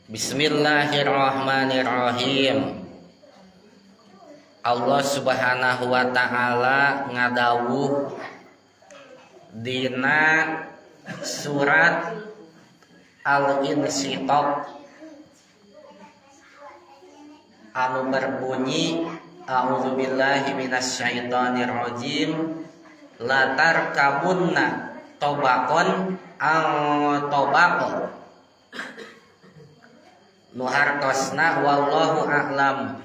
Bismillahirrahmanirrahim. Allah Subhanahu wa taala ngadawuh dina surat Al-Insyiqaq anu berbunyi a'udzubillahi minasyaitonir rajim la tarkabunna tobaqon an tobaqo nu hartosna wallahu a'lam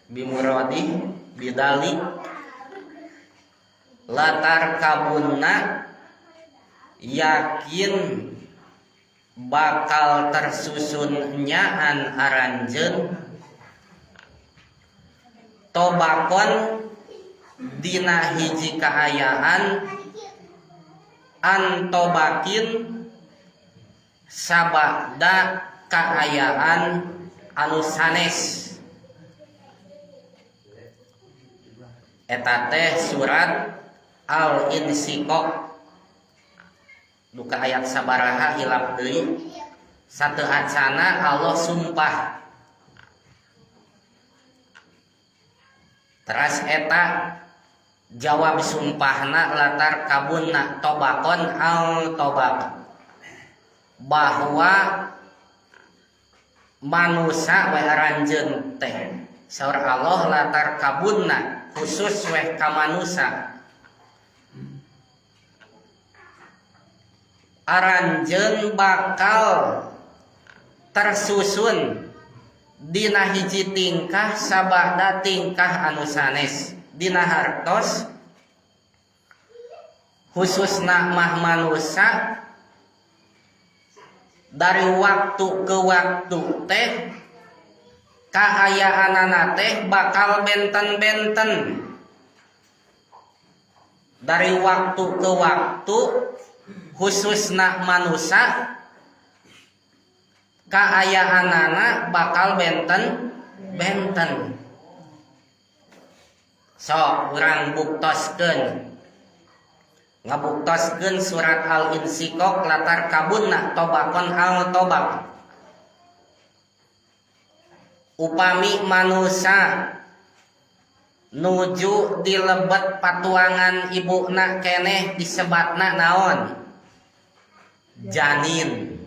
bimuradih bidalik latar kabunna yakin bakal tersusun nyaan aranjeun tobakon dina hiji kaayaan antobakin sabada kaayaan anu sanes. Eta teh surat Al-Insyiqaq duka ayat sabaraha hilap deui sateu acana Allah sumpah teras eta jawab sumpahna latar kabunna tobakon al tobak bahwa manusia we aranjeun teh saur Allah latar kabunna khusus weh ka manusia aranjeun bakal tersusun dina hiji tingkah sabada tingkah anu sanes dina hartos khususna mah manusia dari waktu ke waktu teh kaayaanana teh bakal benten-benten dari waktu ke waktu khususna manusia kaayaanana bakal benten-benten. Sok urang buktoskeun ngabuktoskeun surat Al-Insyiqaq latar kabunna tobakon al tobak upami manusia nuju di lebet patuangan ibuna keneh disebatna naon janin.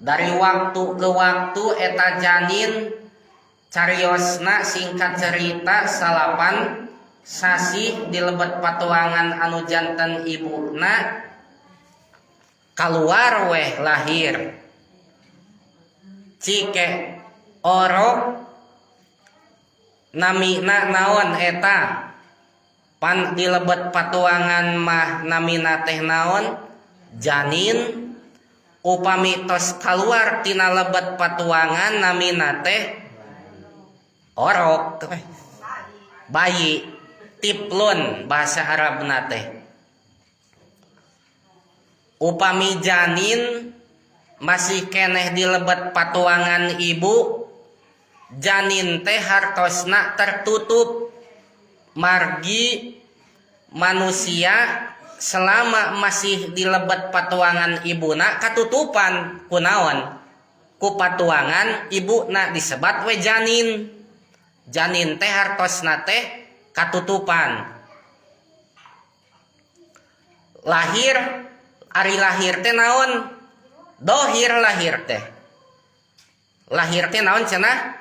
Dari waktu ke waktu eta janin cariosna singkat cerita salapan sasih di lebet patuangan anu janten ibuna kaluar weh lahir cike orok namina naon eta pan di lebet patuangan mah namina teh naon janin upami tos kaluar tina lebet patuangan namina teh orok bayi tiplun bahasa Arabna teh. Upami janin masih keneh di lebet patuangan ibu janin teh hartosna tertutup margi manusia selama masih di lebet patuangan ibuna katutupan kunaon ku patuangan ibuna disebat we janin. Janin teh hartosna teh katutupan lahir ari lahir teh naon dohir lahir teh naon cenah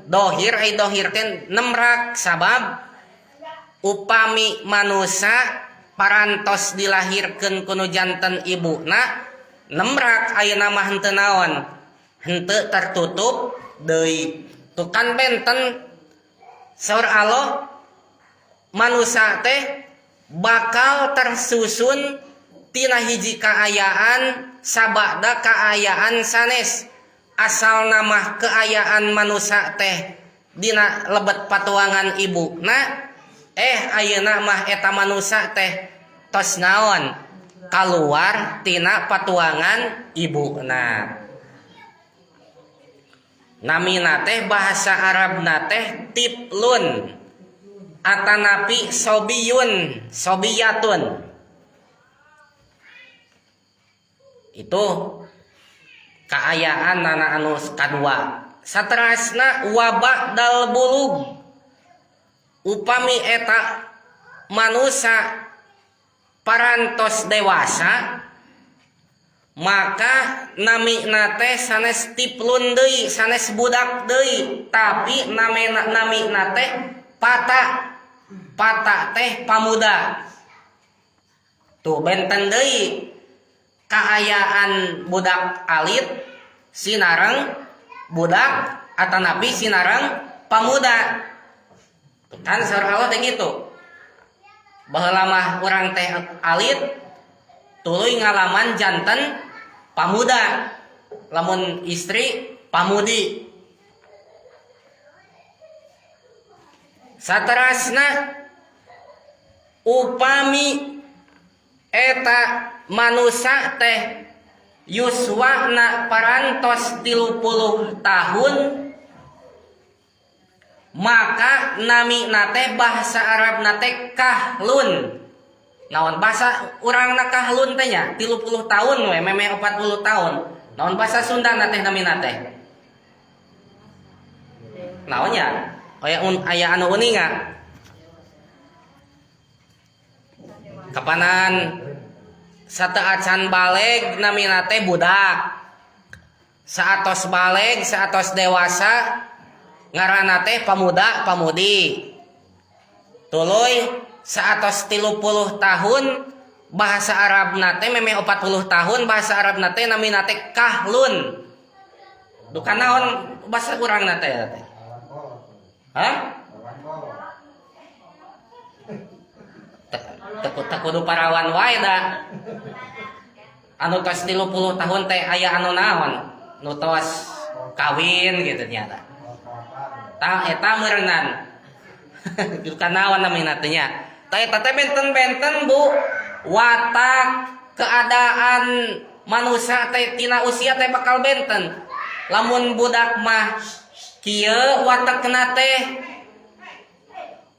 dohir ai dohir teh nemrak sabab upami manusia parantos dilahirkeun ku nu janten ibuna nemrak ayeuna mah henteu naon henteu tertutup deui tuh kan benten saur Allah manusia teh bakal tersusun tina hiji kaayaan sabada kaayaan sanes asal nama keayaan manusia teh dina lebet patuangan ibuna ayeuna mah eta manusia teh tos naon kaluar tina patuangan ibuna. Namina teh bahasa Arabna teh tiplun atanapi sobiyun sobiyatun. Itu kaayaan nana anu kadua. Saterasna wa ba'dal bulug, upami eta manusia parantos dewasa maka namina teh sanes tiflun deui, sanes budak deui, tapi namina teh fata. Fata teh pamuda. Tuh benten deui kaayaan budak alit sinareng budak atanapi sinareng pamuda. Tuh kan saur Allah teh gitu. Baheula mah urang teh alit tuluy ngalaman janten pamuda, lamun istri pamudi. Saterasna upami eta manusia teh yuswana parantos 30 tahun maka namina teh bahasa Arab na teh kahlun. Naon bahasa urangna kahlun teh nya 30 tahun we memeh 40 tahun. Naon bahasa Sunda na teh namina teh? Naon nya? Aya anu uninga? Kapanan sateuacan baleg namina teh budak. Saatos baleg, saatos dewasa ngaranna teh pamuda, pamudi. Tuluy saatos 30 tahun bahasa Arabna teh memeh 40 tahun bahasa Arabna teh namina teh kahlun. Duka naon bahasa urangna teh teh? Hah? Teu kudu parawan wae da. Anu tos 30 tahun teh aya anu naon? Nu tos kawin gitu nya ta. Tah eta meureunnan. Duka naon namina teh nya. Tah eta teh benten-benten Bu, watak keadaan manusia teh tina usia teh bakal benten. Lamun budak mah kieu watakna teh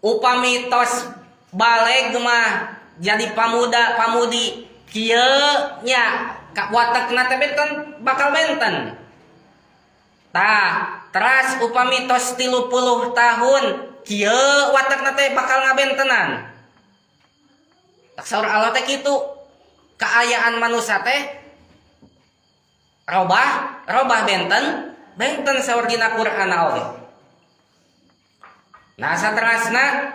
upami tos baleg mah jadi pamuda pamudi kieu nya watakna teh benten bakal benten. Tah teras upami tos 30 tahun kieu watakna teh bakal ngabentenan. Tak saur Allah teh kitu kaayaan manusia teh robah robah benten benten saur dina Quran oge. Nah saterasna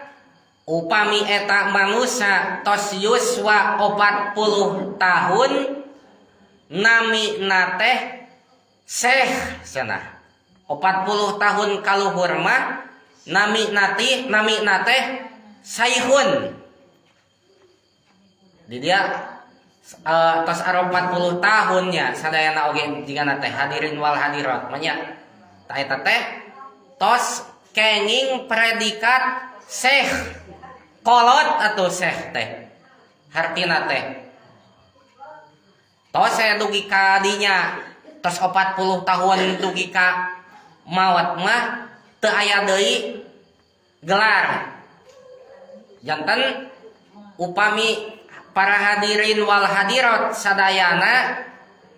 upami eta manusia tos yuswa 40 tahun namina teh syekh cenah. 40 tahun kaluhur mah namina teh saikhun. Di dia tos 40 tahunnya sadayana oge jigana teh hadirin wal hadirat manya ta eta teh tos kenging predikat syekh kolot atau syekh teh hartina teh tos saya dugi ka dinya tos 40 tahun dugi ka maot mah teu aya deui gelar. Janten upami para hadirin wal hadirat sadayana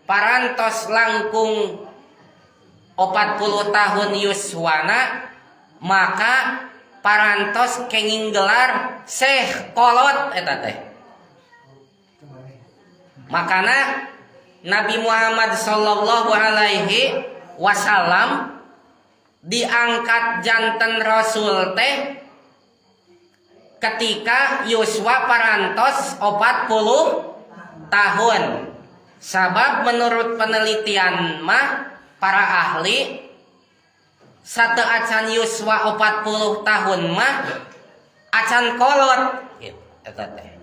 parantos langkung 40 tahun yuswana maka parantos kenging gelar syekh kolot eta teh. Makana Nabi Muhammad sallallahu alaihi wasallam diangkat janten rasul teh ketika yuswa parantos 40 tahun. Sabab menurut penelitian mah para ahli sateuacan yuswa 40 tahun mah acan kolot gitu eta teh.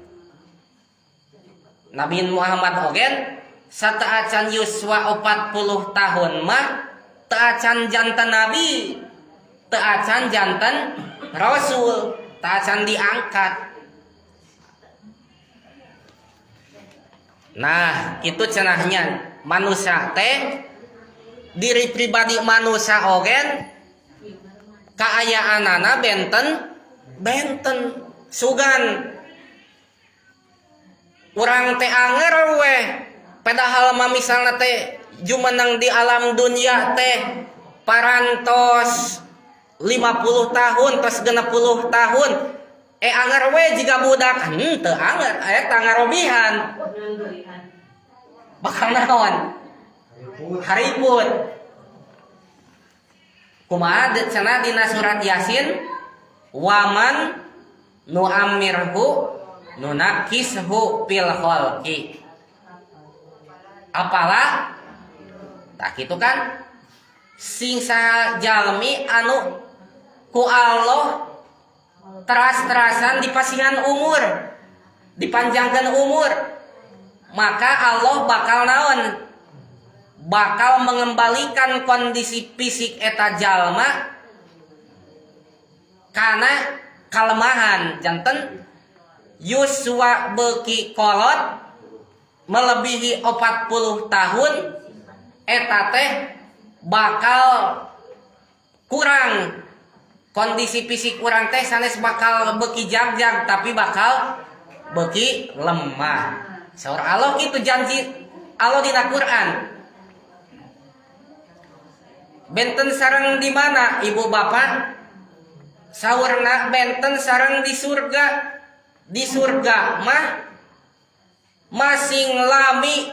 Nabi Muhammad ogen sateuacan yuswa 40 tahun mah teu acan janten nabi, teu acan janten rasul, teu acan diangkat. Nah, itu cenahnya manusia teh diri pribadi manusia ogen kaayaanana benten benten sugan. Urang teh anger weh Padahal mah misalna teh jumeneng di alam dunia teh parantos 50 tahun, tos 60 tahun, anger we jiga budak. Henteu anger, eta ngarobihan bakal naon? Hariput. Kumaha cenah dina surat Yasin? Waman nuammirhu nunakishu fil khalqi. Apalah tak itu kan, sing saha jalmi anu ku Allah teras-terasan dipasihan umur, dipanjangkan umur, maka Allah bakal naon? Bakal mengembalikan kondisi fisik eta jalma karena kalemahan. Janten yuswa beki kolot melebihi 40 tahun, eta teh bakal kurang kondisi fisik urang teh, sanes bakal beki jagjag, tapi bakal beki lemah. Saur Allah gitu, janji Allah dina Quran. Benten sareng di mana, ibu bapak? Saurna benten sareng di surga. Di surga mah masing lami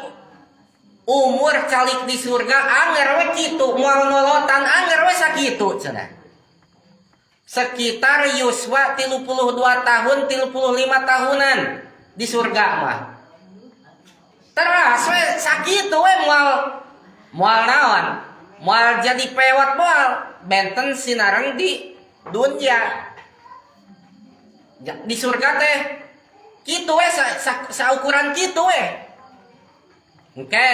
umur calik di surga, anger we kitu, moal nolotan, anger we sakitu cenah, sekitar yuswa 32 tahun, 35 tahunan di surga mah teras we sakitu we, moal moal naon, moal jadi pewot, moal. Benten sinareng di dunia. Ya, di surga teh kitu we, saukuran kitu we. Oke,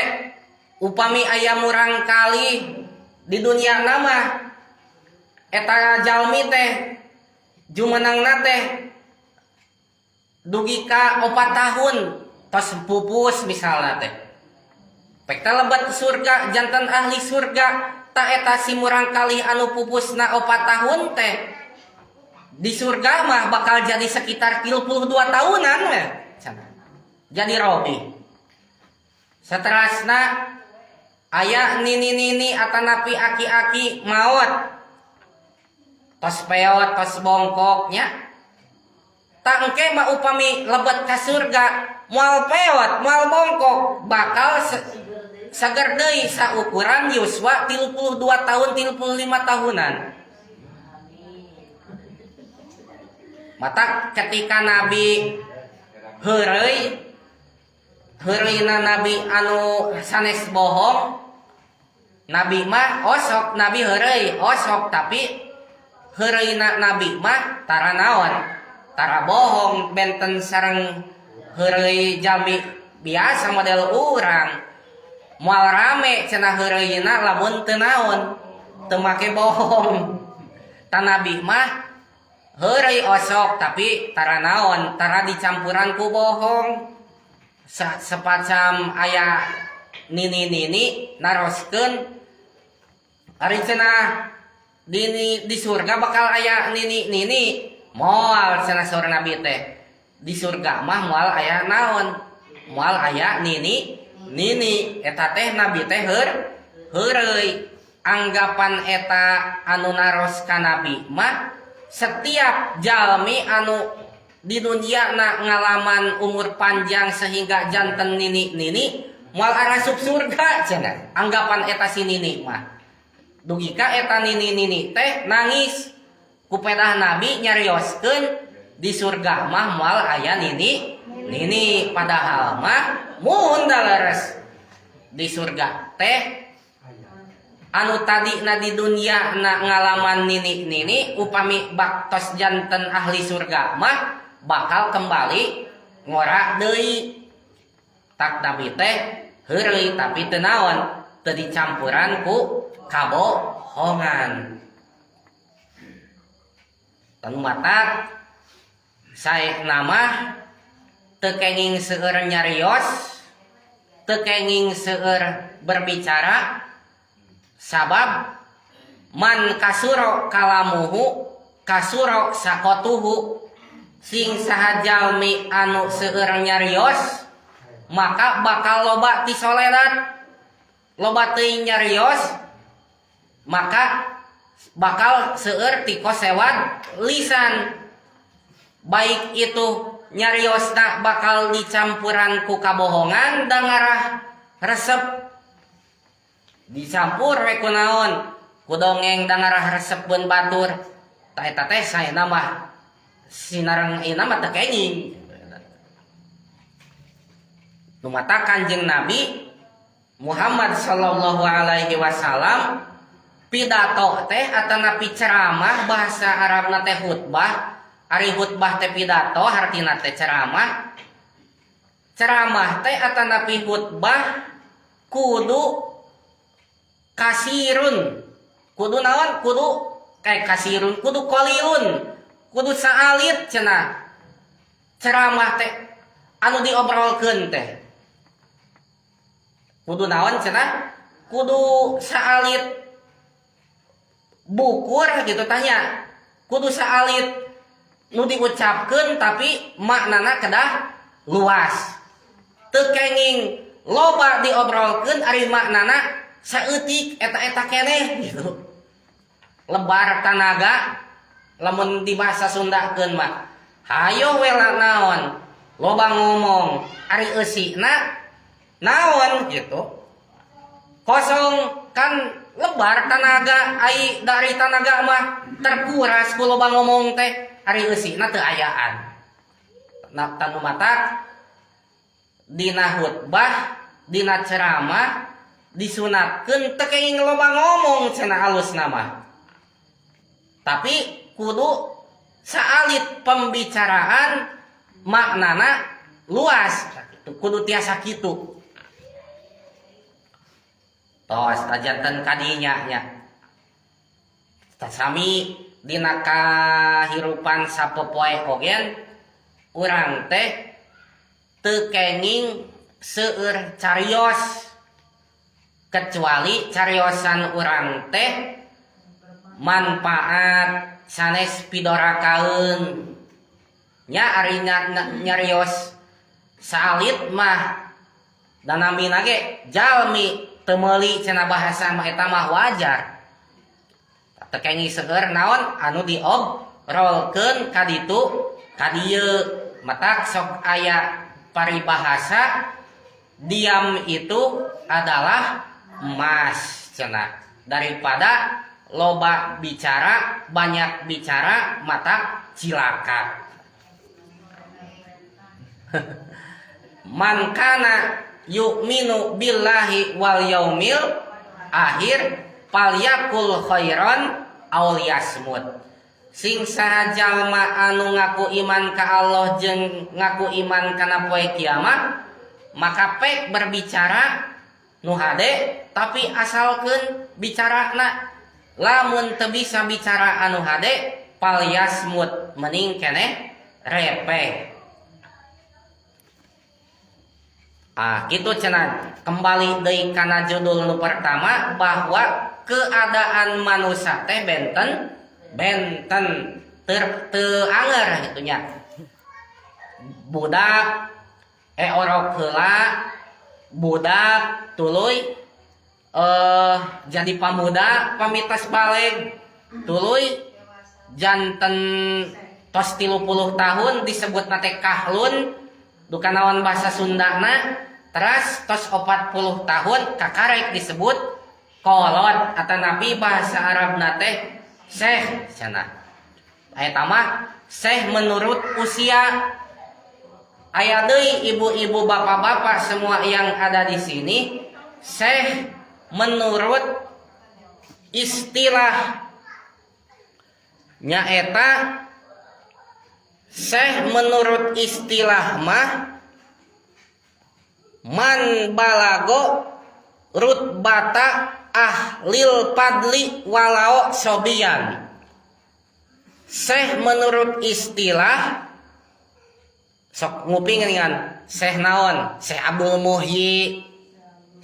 upami aya murangkalih di dunia nama eta jalmi teh jumenangna teh dugi ka 4 tahun tos pupus misalnya teh, pek teh lebet surga, janten ahli surga. Tak eta si murangkalih anu pupusna 4 tahun teh di surga mah bakal jadi sekitar 32 tahunan we cenah. Jadi robi. Seterusna aya nini-nini atanapi aki-aki maot, tos peot, tos bongkoknya. Tak engke mah upami lebet ka surga moal peot, moal bongkok, bakal seger deui saukuran yuswa 32 tahun, 35 tahunan. Mata ketika Nabi heureuy, heureuyna Nabi anu sanes bohong. Nabi mah osok, Nabi heureuy osok, tapi heureuyna Nabi mah tara naon, tara bohong. Benten sareng heureuy jalmi biasa model urang. Moal rame cenah heureuyna lamun teu naon, teu make bohong. Ta Nabi mah heureuy osok, tapi tara naon, tara dicampuran ku bohong. Sepacam aya nini-nini naroskeun, ari cenah di surga bakal aya nini-nini moal? Cenah saur Nabi teh, di surga mah moal aya naon, moal aya nini nini. Eta teh Nabi teh heureuy. Anggapan eta anu naros ka Nabi mah setiap jalmi anu di dunia na ngalaman umur panjang sehingga janten nini nini moal arasup surga cenah, anggapan eta si nini mah. Dugi ka eta nini nini teh nangis ku pedah Nabi nyarioskeun di surga mah moal aya nini nini. Padahal mah mun leres di surga teh anu tadi na di dunia na ngalaman nini nini, upami baktos janten ahli surga mah bakal kembali ngora deui. Tak Nabi teh heureuy, tapi teu naon, teu dicampuran ku kabohongan. Tanu matak sae nama teu kenging seueur nyarios, teu kenging seueur berbicara, sabab man kasuro kalamuhu kasuro sakotuhu. Sing saha jalmi anu seueur nyarios maka bakal loba tisoledat, loba teuing nyarios, maka bakal seueur tikosewad lisan. Baik itu nyariosna bakal dicampuran ku kabohongan da ngarah resep, dicampur we ku naon, ku dongeng da ngarah resepeun batur. Tah eta teh saena mah sinareng ieu mah teu kenging. Nu mata Kanjeng Nabi Muhammad sallallahu alaihi wasallam pidato teh atanapi ceramah, bahasa Arabna teh khutbah. Ari khutbah teh pidato, hartina teh ceramah. Ceramah teh atanapi khutbah kudu kasirun, kudu naon, kudu kayak kasirun, kudu qalilun, kudu saalit cenah ceramah teh anu diobrolkeun teh kudu naon cenah, kudu saalit bukur gitu tanya, kudu saalit nu diucapkeun tapi maknana kedah luas. Teu kenging loba diobrolkeun ari maknana saeutik eta-eta keneh gitu. Lebar tanaga lamun di bahasa Sundakeun mah hayo we naon loba ngomong ari eusina naon gitu, kosong kan, lebar tanaga. Ai dari tanaga mah terkuras ku loba ngomong teh, ari eusina teu ayaan. Nah, tanu matak dina khutbah, dina ceramah disunatkeun teu kenging loba ngomong cenah alusna mah, tapi kudu saalit pembicaraan maknana luas, kudu tiasa kitu. Tos tajanten kadinya nya. Sami dina kahirupan sapopoe ogen urang teh teu kenging seueur carios, kecuali cariosan urang teh manfaat sanes pidorakaeun nya. Ari nyarios saalit mah danamina ge jalmi teu meuli cenah bahasa mah, eta mah wajar. Teu kenging seueur naon anu diobrolkeun ka ditu ka dieu. Matak sok aya paribahasa diam itu adalah emas cenah, daripada loba bicara, banyak bicara mata cilaka. Man kana yu'minu billahi wal yaumil akhir falyakul khairan aw liyasmut. Sing saha jalma anu ngaku iman ka Allah jeung ngaku iman kana poe kiamat, maka pek berbicara nu hade, tapi asalkeun bicarana. Lamun teu bisa bicara anu hade, falyasmut, mending keneh repeh. Ah, gitu cenah. Kembali deui kana judul nu pertama bahwa keadaan manusia teh benten benten, teu anger gitu nya. Budak orok heula, budak tuluy jadi pamuda, pamitas baleg tuluy janten tos 30 tahun disebut nate kahlun, duka naon bahasa Sundana. Teras tos 40 tahun kakarek disebut kolot atanapi bahasa Arab nate syekh cenah. Eta mah syekh menurut usia. Aya deui ibu-ibu bapak-bapak semua yang ada di sini, syekh menurut istilah nyaeta syekh menurut istilah mah man balago rutbata ahlil fadli walau sobian. Syekh menurut istilah sok nguping dengan Syekh naon, Syekh Abdul Muhyi,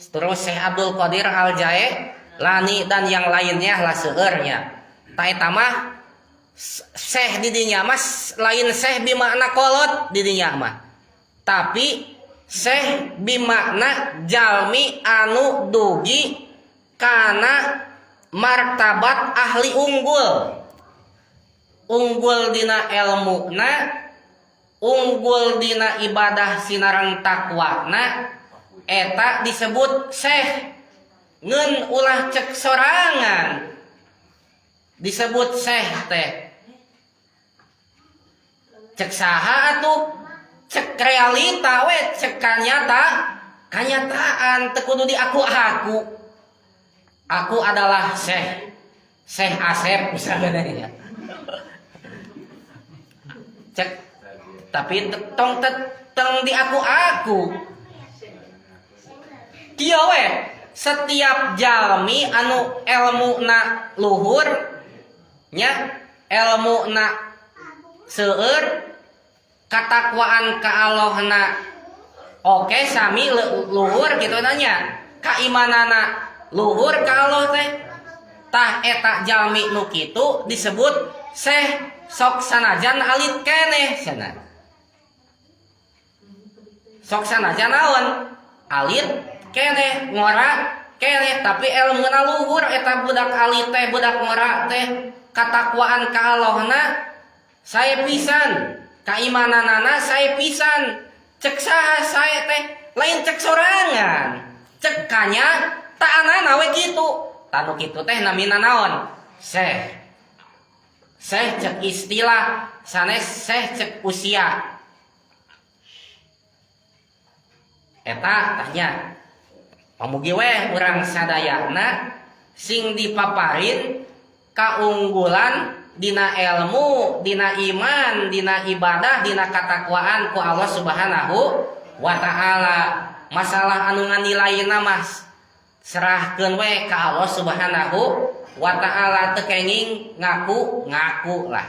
terus Syekh Abdul Qadir Al Jailani dan yang lainnya lah seueurnya. Ta eta mah syekh di dinya mah lain syekh bimakna kolot di dinya mah, tapi Syekh bimakna jalmi anu dugi kana martabat ahli unggul. Unggul dina elmuna, unggul dina ibadah sinareng takwana, eta disebut syekh. Ngeun ulah cek sorangan disebut syekh teh. Cek saha atuh? Cek realita we, cek kanyataan teu kudu di aku-aku. Aku adalah syekh. Syekh Asep misalnya ya. Cek tapi tong tong di aku-aku. Kieu we, setiap jalmi anu elmuna luhur nya, elmuna seueur, katakwaan ka Allahna oke sami luhur gitu nanya, kaimanana luhur ka Allah teh, tah eta jalmi nu kitu disebut syekh sok sanajan alit keneh cenah. Sok sanajan naon? Alit keneh, ngora keneh, tapi elmuna luhur eta budak alit teh, budak ngora teh, katakwaan ka Allahna sae pisan, kaimananana sae pisan. Cek saha sae teh? Lain cek sorangan, cek kanyataanana we kitu. Tanu kitu teh namina naon? Syekh. Syekh cek istilah, sanes syekh cek usia. Eta tanya. Pamugi we urang sadayana sing dipaparin kaunggulan dina ilmu, dina iman, dina ibadah, dina katakwaan ku Allah Subhanahu wa taala. Masalah anu nganilaina mah serahkeun we ka Allah Subhanahu wa taala, teu kenging ngaku-ngaku lah.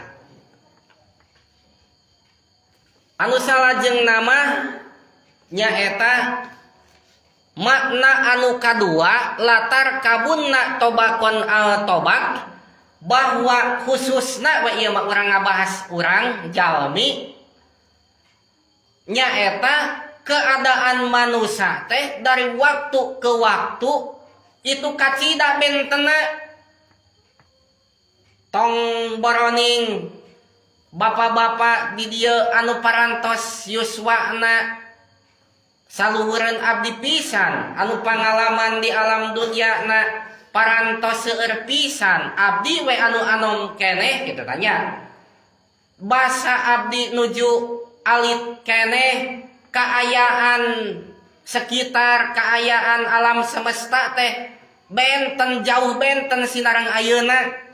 Anu salajengna mah nyaeta makna anu kadua latar kabunna tobakon al tobak, bahwa khususna we ieu mah urang ngabahas urang jalmi nyaeta keadaan manusia teh dari waktu ke waktu itu kacida bentena. Tong boroning bapak-bapak di dieu anu parantos yuswana saluhureun abdi pisan, anu pangalaman di alam dunyana parantos seueur pisan, abdi we anu anom keneh kitu tanya. Basa abdi nuju alit keneh kaayaan sekitar, kaayaan alam semesta teh benten jauh benten sinareng ayeuna.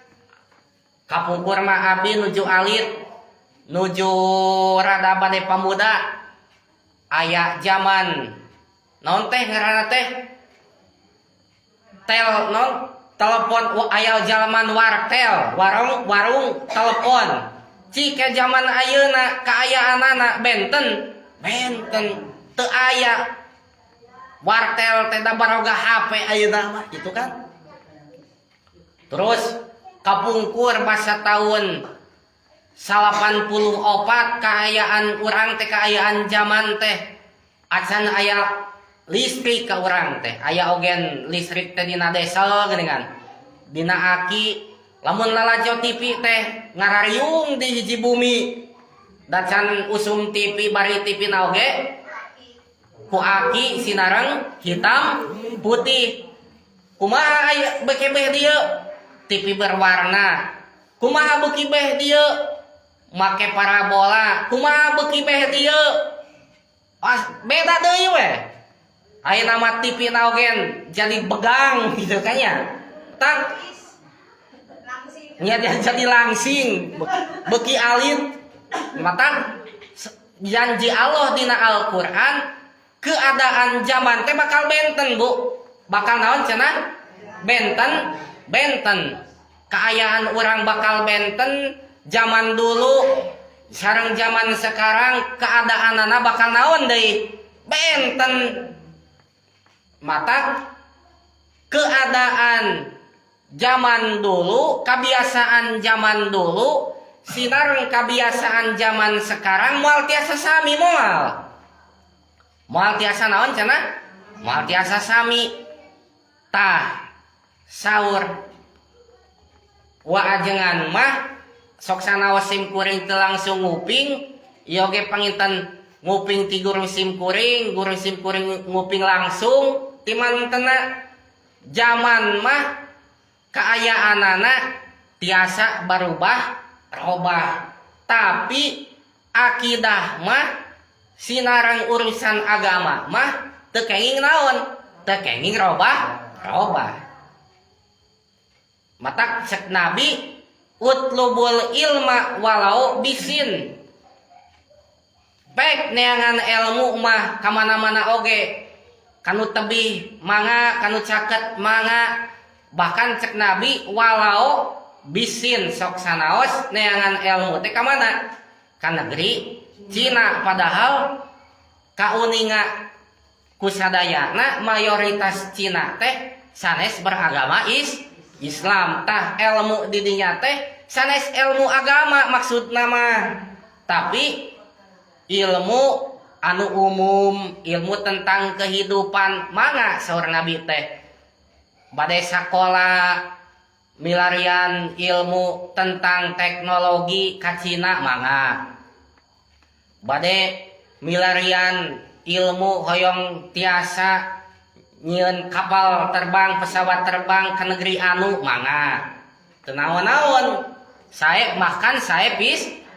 Kapungkur mah abdi nuju alit, nuju rada bade pamuda, aya zaman naon teh ngaranna teh? Tel non telepon, aya zaman wartel, warung, warung telepon. Cik zaman ayeuna kaayaanana benten, benten teu aya wartel teh da baroga HP ayeuna mah gitu kan. Terus kapungkur masa tahun 84 kaayaan urang teh, kaayaan zaman teh acan aya listrik ka urang teh, aya ogen listrik teh dina desa geuningan, dina aki. Lamun lalajo TV teh ngarariung di hiji bumi, da can usum TV, bari TV na oge ku aki sinareng hitam putih. Kumaha aya beuki beh dieu TV berwarna, kumaha beuki beh dieu make parabola, kumaha beuki beh dieu beda deui we. Ayeuna mah TV na oge jadi begang gitu kan ya. Tak nya jadi langsing beuki alit. Mata janji Allah dina Al-Qur'an keadaan zaman teh bakal benten, Bu. Bakal naon cenah? Benten, benten. Kaayaan urang bakal benten zaman dulu sareng zaman sekarang keadaanana bakal naon deui? Benten. Mata keadaan zaman dulu, kebiasaan zaman dulu, sinareng kebiasaan zaman sekarang moal tiasa sami moal. Moal tiasa naon cenah? Moal tiasa sami. Tah saur wa ajengan mah sok sanaos sim kuring teu langsung nguping ieu oge panginten nguping ti guru sim kuring, guru sim kuring nguping langsung ti mantena zaman mah kaayaanana tiasa barubah robah, tapi akidah mah sinareng urusan agama mah teu kenging naon, teu kenging robah robah. Matak cek Nabi utlubul ilma walau bisin, pek neangan ilmu mah kamana-mana oge, kanu tebih mangga, kanu caket mangga, bahkan cek Nabi walau bisin, sok sanaos neangan ilmu teh kamana, ka negeri Cina, padahal kauninga kusadayana mayoritas Cina teh sanes beragama Islam. Tah ilmu didinya teh sanes ilmu agama maksudna mah, tapi ilmu anu umum, ilmu tentang kehidupan mangga. Saur Nabi teh bade sakola milarian ilmu tentang teknologi ka Cina mangga, bade milarian ilmu hoyong tiasa nyieun kapal terbang, pesawat terbang ke negeri anu mangga, teu naon-naon saya, bahkan saya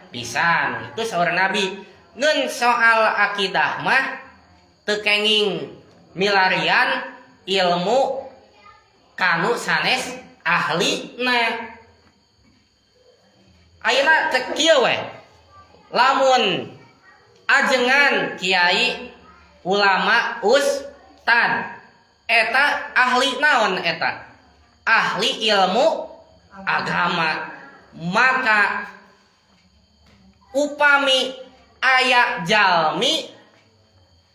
pisan. Itu saur Nabi. Ngeun soal akidah mah teu kenging milarian ilmu kanu sanes ahli. Na ayeuna teh kieu we, lamun ajengan kiai, ulama, ustad eta ahli naon? Eta ahli ilmu agama. Maka upami aya jalmi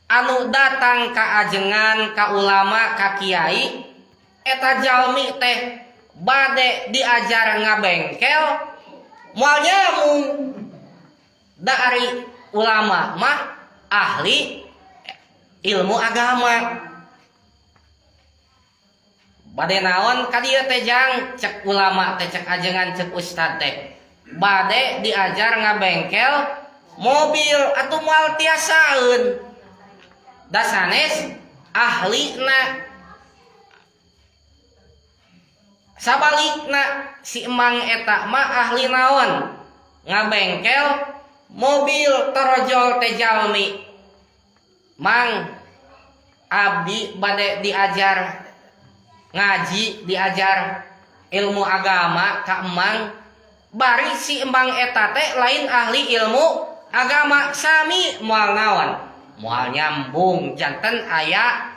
anu datang ka ajengan, ka ulama, ka kiai, eta jalmi teh bade diajar ngabengkel moal nyambung, dari ulama mah ahli ilmu agama. Bade naon ka dieu teh jang, cek ulama teh, cek ajengan, cek ustad teh, bade diajar ngabengkel mobil atau moal tiasaeun, da sanes ahlina. Sabalikna si emang eta mah ahli naon? Ngabengkel mobil. Torojol teh jalmi, "Mang, abdi bade diajar ngaji, diajar ilmu agama ka emang." Bari si emang eta teh lain ahli ilmu agama, sami moal naon, moal nyambung. Janten aya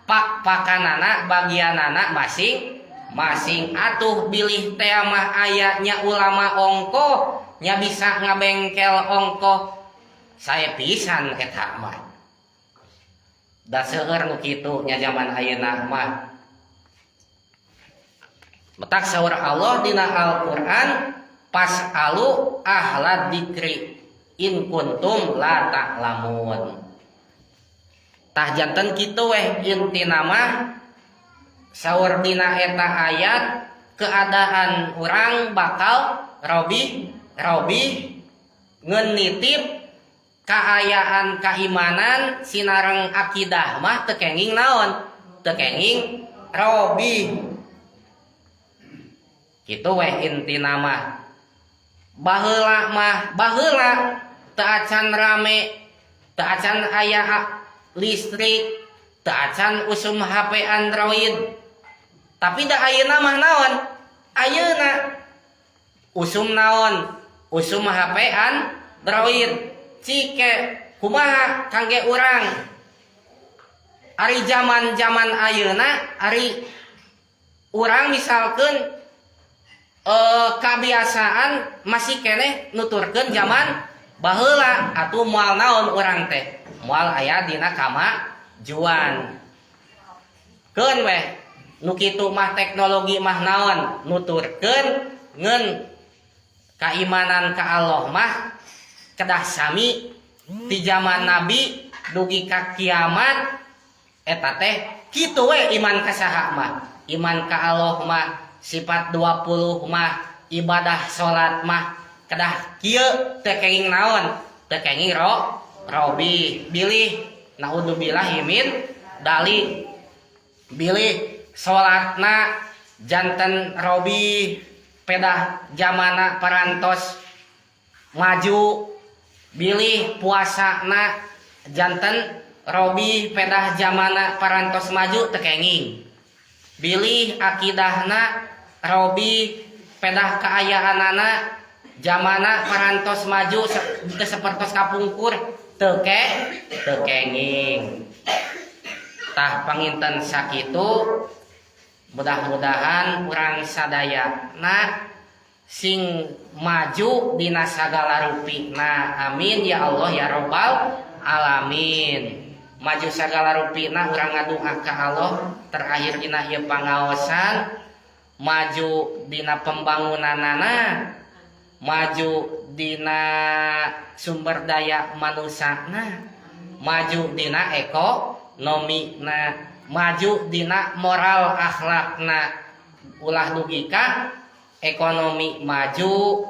pak pakanana, bagianana masing masing. Atuh bilih teh mah aya nya ulama ongkoh nya bisa ngabengkel ongkoh, saya pisan eta mah, da seueur nu kitu nya zaman ayeuna mah. Matak saur Allah dina Al-Qur'an fas'alu ahla dzikri in kuntum la ta'lamun. Tah janten kitu weh intina mah saur dina eta ayat, keadaan urang bakal robih robih, ngeun nitip kaayaan keimanan sinareng akidah mah teu kenging naon, teu kenging robih. Kitu weh intina mah. Baheula mah, baheula teu acan rame, teu acan aya listrik, teu acan usum HP Android, tapi da ayeuna mah naon, ayeuna usum naon, usum HP Android. Cike kumaha kangge urang ari zaman-zaman ayeuna? Ari urang misalkeun kebiasaan masih keneh nuturkeun zaman baheula, atuh moal naon, urang teh moal aya dina kamajuan. Keun weh nu kitu mah, teknologi mah naon nuturkeun, ngeun kaimanan ka Allah mah kedah sami ti zaman Nabi. Dugi ka kiamat eta teh kitu we. Iman ka saha mah, iman ka Allah mah sifat 20 mah, ibadah salat mah kedah kieu, teu kenging naon, teu kenging robi. Bilih, naudzubillahi min dzalik, bilih salatna janten robi pedah jamana parantos maju, bilih puasana janten robi pedah jamana parantos maju, teu kenging. Bilih akidahna robi pedah kaayaanana jamana parantos maju teu sapertos kapungkur, teu kenging. Tah, panginten sakitu. Mudah-mudahan urang sadayana sing maju dina sagala rupina. Amin ya Allah ya Robbal alamin. Maju sagala rupina. Urang ngadoa ka Allah terakhir dina ieu pangaosan, maju dina pembangunanana, maju dina sumber daya manusana, maju dina ekonomina, maju dina moral akhlakna. Ulah dugi ka ekonomi maju,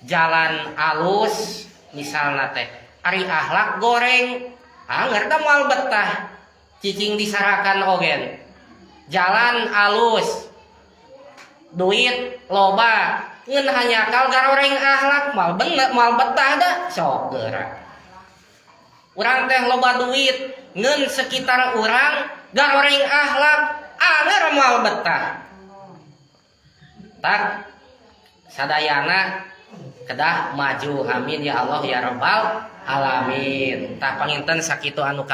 jalan alus misalna teh, ari akhlak goreng, anger da moal betah, cicing disarakan ogen. Jalan alus, duit loba, ngeun hanjakal garoreng akhlak, moal bener, moal betah da. Sok geura urang teh loba duit, ngeun sekitar urang garoreng akhlak, anger moal betah. Tah, sadayana kedah maju. Amin ya Allah ya Robbal alamin. Tah, panginten sakitu anu